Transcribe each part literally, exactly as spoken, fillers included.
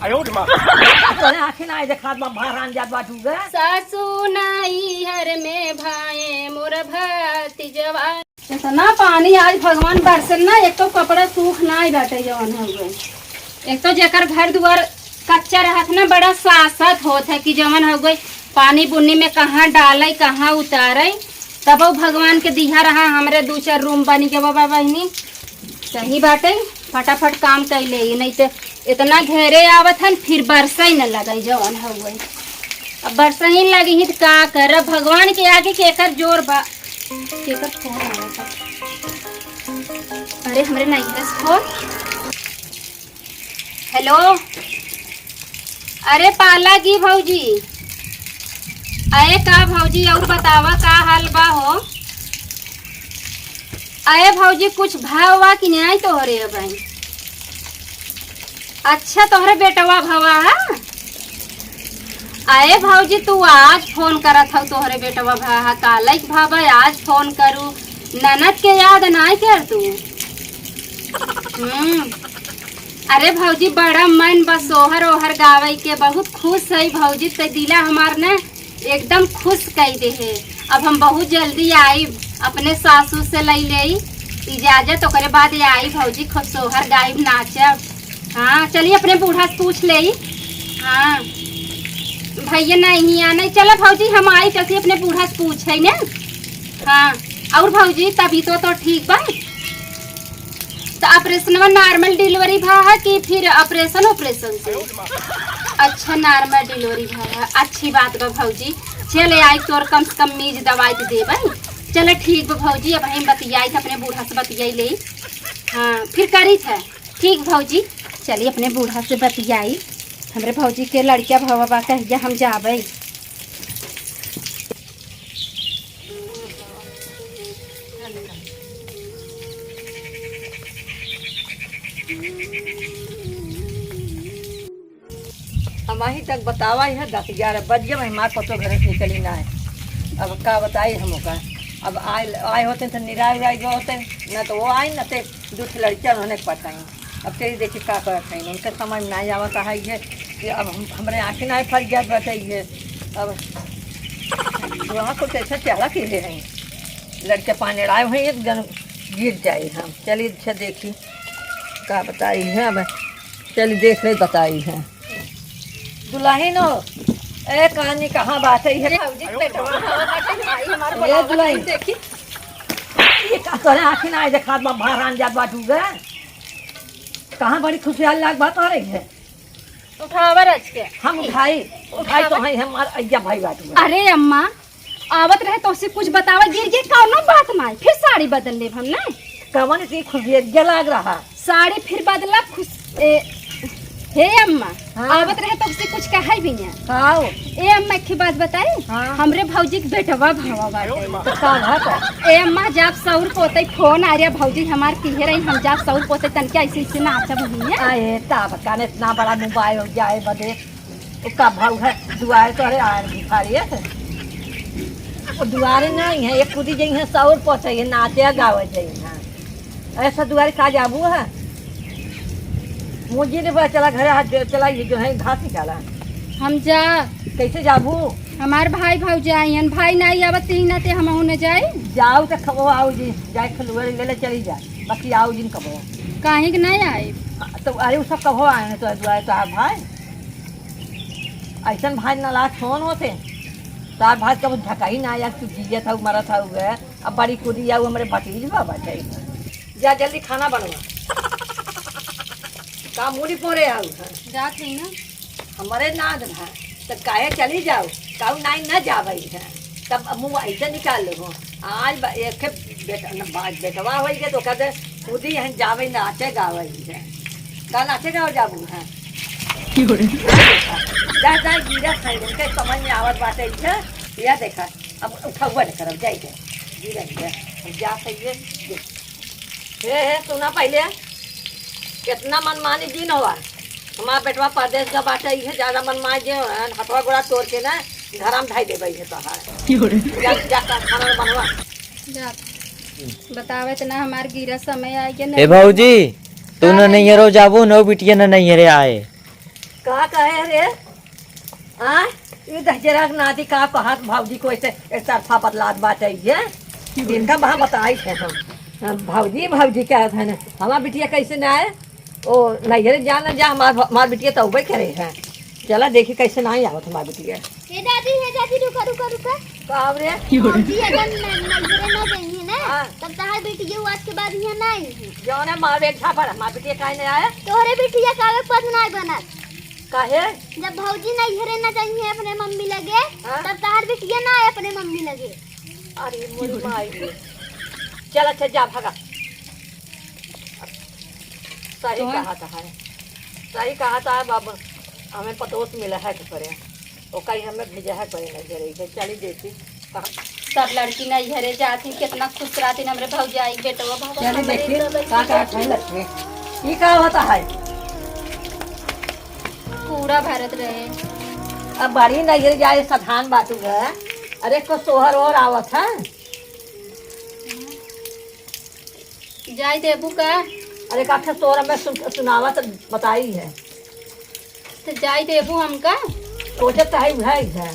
तोरे आँखी ना देखात बा, भारान जात बा तू गे। सासू नैहर में भाए मोर भतीजवा। इतना पानी आज भगवान बरसे ना, एक तो कपड़ा सूख ना ही बाटे जवन हो गए। एक तो जेकर घर दुआर कच्चा रहत ना, बड़ा सासत होत है कि जवन हो गए पानी बुन्नी में कहाँ डाले, कहाँ उतारे। तब भगवान के दिहा रहा हमरे दू चार रूम बनी के बाबा बहिनी। सही बाटे, फटाफट काम कर ले, नहीं तो इतना घेरे आवत हन, फिर बरसा ही न लगे जवन हउए। अब बरसा ही न लगी ही तो का करब? भगवान के आगे केकर जोर बा? केकर फोन आवत बा? अरे, हमरे नैहर से फोन। हेलो, अरे पाला की भौजी, अरे का भौजी, और बतावा का हाल बा हो? अरे भौजी, कुछ भाव बा कि नहीं तोहरे अबहीं? अच्छा, तोहरे बेटवा भवा है? अरे भौजी, तू आज फोन करत हऊ, तोहरे बेटवा भा हा, काले के भावा आज फोन करू, ननद के याद नाई कर तू? हम्म। अरे भौजी, बड़ा मन बा सोहर ओहर गावे के, बहुत खुश है भौजी, ते दिला हमार ना एकदम खुश कई दे है। अब हम बहुत जल्दी आइब, अपने सासू से लई लेई इजाजत, ओकरे बाद आई भौजी, खूब सोहर गाइब, नाचब। हाँ, चली अपने बूढ़ा से पूछ लेई। हाँ, भैया नहीं आने, चला भौजी हम आई, चलती अपने बूढ़ा से पूछे ना। हाँ, और भौजी तबीयत तो ठीक बा? तो ऑपरेशनवा नॉर्मल डिलीवरी भा है कि फिर ऑपरेशन, ऑपरेशन से? अच्छा, नॉर्मल डिलीवरी भा है, अच्छी बात बा भौजी। चले आई तोर कम से कम मीज दवाई तो देबे। चले ठीक बा भौजी, अब हम बतियाई थे अपने बूढ़ा से बतियाई ले। हाँ, फिर करी थे। ठीक भौजी, चली अपने बूढ़ा से बतियाई। हमरे भौजी के लड़किया भवा बा, कहिया हम जाबे। हम अहीं तक बतावा, यह दस ग्यारह बज गए, हमार पतो घर से निकली ना है। अब का बताई हम ओका, अब आए, आए होते तो निराय उराय गए होते, ना तो वो आए, ना ते दू ठे लड़किया उन्होंने पटाई। अब तेरी देखी का करत है, उनके समझ में नहीं आवत है ये कि अब हम, हमरे आँखें नहीं फट गया बताइए। अब वहाँ को कैसे चला के ले हैं, लड़के पानी लड़ाए हुए एक जन गिर जाए। हम चलिए अच्छा देखी का बताई है, अब चलिए देख ले बताई है। दुल्हन हो, ए कहानी कहाँ बात है ये? भौजी पेटवा खावा बाटे, भाई हमार ए बोलावत दुल्हन। है, देखी। ये का तोरे आँखें ना देखात बा, भारान जात बा तू गे। कहाँ बड़ी खुशहाल लाग बात हो रही है? उठावा रच के। हम उठाई, उठाई तो उठावा। है हमार अय्या भाई बाटू। अरे अम्मा, आवत रहे तो उसे कुछ बतावा, गिर गए, कौनो बात ना, फिर साड़ी बदल लेब हम ना। कवन इतनी खुशहाल लाग रहा? साड़ी फिर बदला खुश, ए, हे अम्मा, हाँ। आवत रहे तो उसे कुछ कहे भी ना। हाँ। ए अम्मा, एक ठे बात बताई? हाँ। हमरे भौजी के बेटवा भवा बाटे। तो का भा तो? ए अम्मा, जाब सौर पोते फोन आ रहा, भौजी हमार किहे रही, हम जाब सौर पोते तनके ऐसे ऐसे नाचब हुई है। अरे, तब का ने इतना बड़ा मोबाइल हो जाए बदे, उसका भाव है, दुआरे तोरे आए भिखारी है। वो दुआरे नहीं है, एक खुदी जई है, सौर पोते है, नाचे गावे जई है। ऐसा दुआरे का जाबू है? मुझे ने बोला, "चला घरे, हाथ दे, चला, ये जो है, घास निकाला।" हम जा। कैसे जाबू? हमार भाई भौजाई आइयन, भाई नहीं आवत, तीन नाते हमहू न जाई। जाओ तो खबो आओ जी, जाए खलुआ ले ले चली जा, बाकी आओ जिन कबो। काहे के नहीं आई? तो अरे, उ सब कबो आए हैं तो दुआरे तो आ भाई। ऐसन भाई नालायक कौन होते? तार भाई कबो झकाई ना आया, तू जियत हऊ, मरत हऊ गए। अब बड़ी कुदी आऊ, हमरे भतीज बा बाटे। जा जल्दी खाना बनवा। का मुड़ी पोरे आऊ है? जात हई ना। हमरे नाद भा, त काहे चली जाऊ? काऊ नाई न जावई है। तब अब मुँह ऐसे निकाल लो। आज ब-, एक ठे बेटा, न, बा-, बेटवा होई के तो कहते, "खुदी हम जावे नाचे गावे है।" का नाचे गावे जाबू है? की हो रे? जा, जा, गिरा खाई, उनके समझ में आवत बाटे, इधर, यह देखा, अब उठावा न करब, जाई के, गिरा, गिरा, अब जा सही है, देख। हे, हे, सुना पहिले, कितना मनमानी जिन होवा। हमार बेटवा परदेस का बाटे, इहे ज्यादा मनमानी जिन होवा, हथवा गोड़ा तोड़ के ना, घरम धाई देबे इहे तोहार। की हो रे? जा, जा, का खाना बनवा। जा। बतावे त ना, हमार गिरा समय आ गया ए ना। भौजी, तू का ना भैया? नैहरो जाबू, नौ बिटिया ना नैहरे आए। का कहे रे? आ? ई दहिजरा के नाती का कहत भौजी को ऐसे एक तरफा बतलात बाटे ये? इनका वहाँ बताई है हम। हम भौजी, भौजी कहत है ना। हमार बिटिया कैसे ना आए? ओ, नैहरे जा ना जा, हमार, हमार बिटिया तो अउबे करे है। चला देखी कैसे ना आवत हमार बिटिया। हे दादी, हे दादी, रुका, रुका, रुका। का हो रे? भौजी अगर न-, नैहरे ना गई है ना, हाँ। तब तहार बिटिया आज के बाद यहाँ ना आई है। जौन है मार एक झापड़, हमार बिटिया काहे ना आए? तोहरे बिटिया कागज पर ना बनत। काहे? जब भौजी नैहरे न जाई है अपने मम्मी लगे, हाँ? तब तहार बिटिया ना आए अपने मम्मी लगे। अरे मोरी माई रे। चल अच्छा जा भागा। सही कहा था है, सही कहा था है बाबा। हमें पतोस मिला है के करे, ओका ही हमें भेजा है करे नैहरे के। चली देखी। सब लड़की नैहरे जात ही, कितना खुश रहती हमरे भौजाई बेटवा भगवान चली हमरे देखी, तो लड़की का का जात खाए ही। लगते। ई का होता है? पूरा भारत रहे। अब बड़ी नैहरे जाए साधारण बात है। अरे को सोहर ओहर आवत है? जाए देबू का? अरे का खे सोहर में सुन-, सुनावत बताई है। तो जाई देबू हमका? सोचत तो है, उहे है।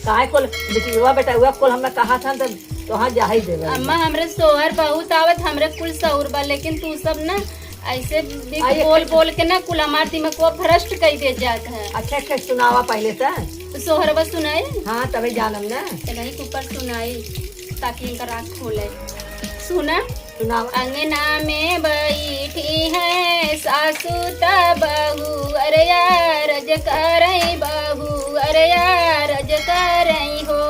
काहे कुल बिटिया बेटा हुआ, कुल हमें कहा था तो तोहाँ जा ही देवे। अम्मा, हमरे सोहर बहुत आवत, हमरे कुल सहुर बा, लेकिन तू सब ना ऐसे भी आ, ये बोल बोल के ना कुल हमार दिमाग को भ्रष्ट कर दे जात है। अच्छा, अच्छा, सुनावा पहले से। तो सोहरवा सुनाई? हाँ, तभी जानम ना। तो नहीं, ऊपर सुनाई, ताकि इनका राग खोले। सुना। सुनावा। अंगना में बैठी है सासू त बहू, अरे यार, रज करई बहू, अरे यार, रज करई हो।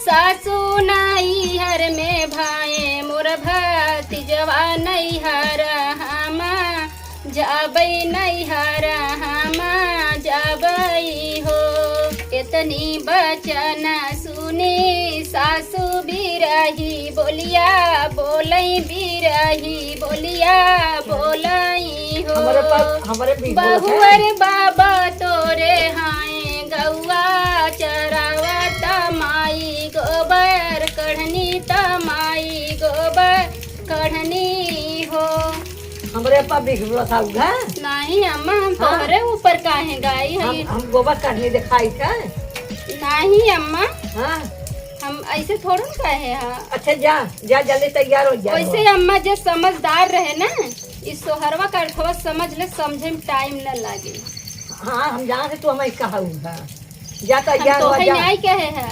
सासू नैहर में भाए, मोर भतीजवा नैहर हमा, जाबै नैहर हमा, जाबै हो। एतनी बचन सुनी सासु बिरही बोलिया, बोलै बिरही बोलिया, बोलै हो। हमरे पास, हमरे भी बोलत है। बहुअर बाबा तोरे हाय गौआ चरावत माई गोबर कढ़नी त माई गोबर कढ़नी हो। हमरे पर बिगड़ो था उघा? नहीं अम्मा, हम हाँ। तोहरे ऊपर काहे गाई है? हम, हम गोबर काढ़ने दिखाई का? नहीं अम्मा। हाँ। हम ऐसे थोड़ो न कहे हैं। अच्छा जा, जा जल्दी तैयार हो जा। वैसे अम्मा जे समझदार रहे ना, इस सोहरवा का अर्थवा समझ ले, समझे में टाइम न लागे। हाँ, हम जाना थे तू हमें कहा उघा। जा तो हम यार, तो हो है जा। नहीं कहे है,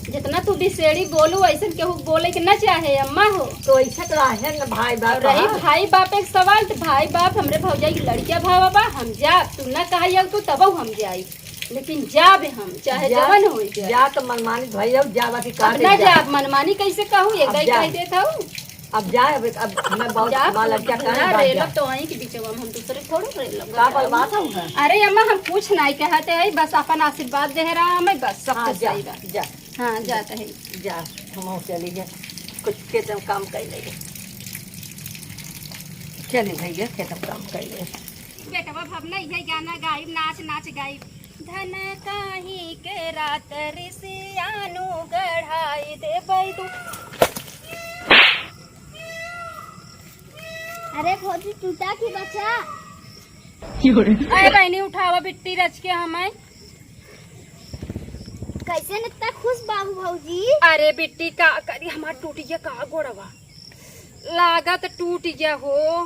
जितना तू बिसेड़ी बोलू, ऐसन केहू बोले के ना चाहे, अम्मा हो। तो ऐसा तो है न भाई बाप और रही का। भाई बाप एक सवाल, तो भाई बाप हमरे भौजाई के लड़किया भावा बा, हम जाब, तू ना कहा तू तबहु हम जाई, लेकिन जाब हम, चाहे जा, जवन होई जाए। जा तो मनमानी भई हो, जा बाकी अब काटे ना जा। जाब, मनमानी कैसे कहू, एक अब दाई जा। कह देत हूँ। अब जाए, अब, अब हमें बहुत जा, माँ लड़किया बूढ़ा कहाँ बात रेलब जा। तो वहीं के बीचवा में हम दूसरे थोड़ो रेलब का का बलवात हूँ मैं? अरे अम्मा, हम कुछ नहीं कहते हैं, बस अपन आशीर्वाद दे रहा हमें, बस सब हाँ, कुछ जा, सही बा। जा। हाँ, जाते हैं। जा, हम चली गए, कुछ खेत में काम कर लेंगे। चली भैया, खेत में काम कर ले। बेटवा, अब हम ना इहे गाना गाइब, नाच नाच गाइब। धन काहे के रात रिसियानु गढ़ाई देबै दू। अरे भौजी, टूटा की बचा? अरे बहिनी, उठावा बिट्टी रच के हमें। कैसे न इतना खुश बाहू भौजी? अरे बिट्टी, का करी, हमार टूट गया का गोड़वा, लागत टूट गया हो।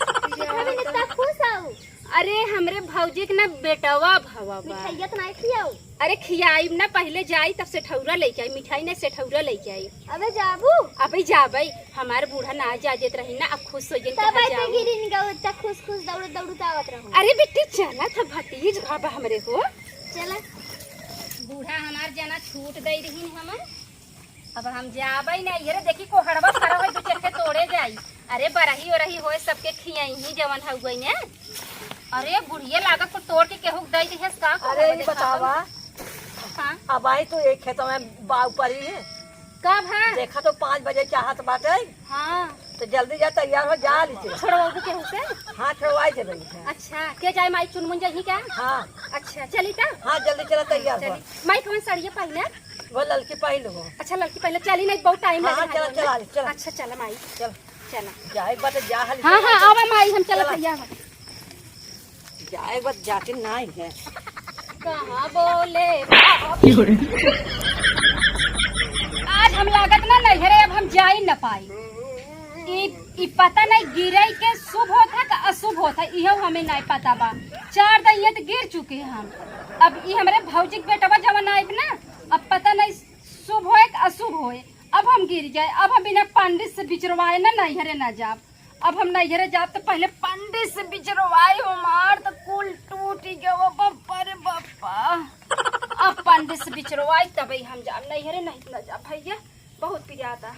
कैसे न इतना खुश हऊ? अरे हमरे भौजी के ना बेटवा भवा बा। मिठाइया तो नहीं खियाऊ? अरे खियाई ना, पहले जाई तब सेठौरा लेके आई, मिठाई ना सेठौरा लेके आई। अबे जाबू? अबे जाबे, हमार बूढ़ा ना जा देत रही ना, अब खुश हो गई तब कहाँ आई तो जाऊ? गिरी निका इतना खुश खुश दौड़त दौड़त आवत रहू। अरे बिट्टी चला था भतीज बाबा हमरे हो। चला। बूढ़ा हमार जना छूट दे रही हमार। अब हम जाबै ना, ये रे देखी कोहड़वा फरा होई, दू चार के तोड़े जाई। अरे बरही ओरही होए, सबके खियाई ही जवन हउए ने। अरे बुढ़िया लागत कुल तोड़ के केहू के दई दिहस का अरे कोहड़वा ई देखावा बतावा। ना। हाँ। अब आई तो एक खेत में बाऊ परी है। कब है? देखा तो पाँच बजे चाहत बाटे। हाँ। तो जल्दी जा, तैयार हो, जा लीजिए। छोड़वाबू केहू से? हाँ, छोड़वाई देबै। अच्छा, के जाए माई चुनमुन जाई क्या? हाँ। अच्छा, चली का? हाँ, जल्दी चला, तैयार हो। चली। माई कौन साड़िया पहने? वो ललकी पहिल हो। अच्छा, ललकी पहिल, चली नहीं, बहुत टाइम हाँ, लगे हाँ, चला, भाई, चला, चला। अच्छा, चला माई। चल। चला। जा, एक बार तो जा, हाली हाँ, चला, हाँ, चला। आवा माई, हम चला चला। भैया, आवा। जाए बस जाके नाई है। कहाँ बोले बाबा। आज हम लागत ना नैहरे, अब हम जाई न पाई। ई, ई पता नहीं गिरई के शुभ होत है कि अशुभ होत है, इहो हमें नहीं पता बा। चार दिन ये तो गिर चुके हैं हम। अब ई हमरे भौजी के बेटवा जवन आइब ना, अब पता नहीं शुभ होए कि अशुभ होए। अब हम गिर जाए, अब हम बिना पंडित से बिचरवाए ना नैहरे ना जाब। अब हम नैहरे जाब तो पहले पंडित से बिचरवाए, हमार तो कुल टूट गयो बप्पा रे बप्पा। अब पंडित से बिचरवाए तबे हम जाब नैहरे, नहीं तो ना जाब भैया, बहुत पिराता।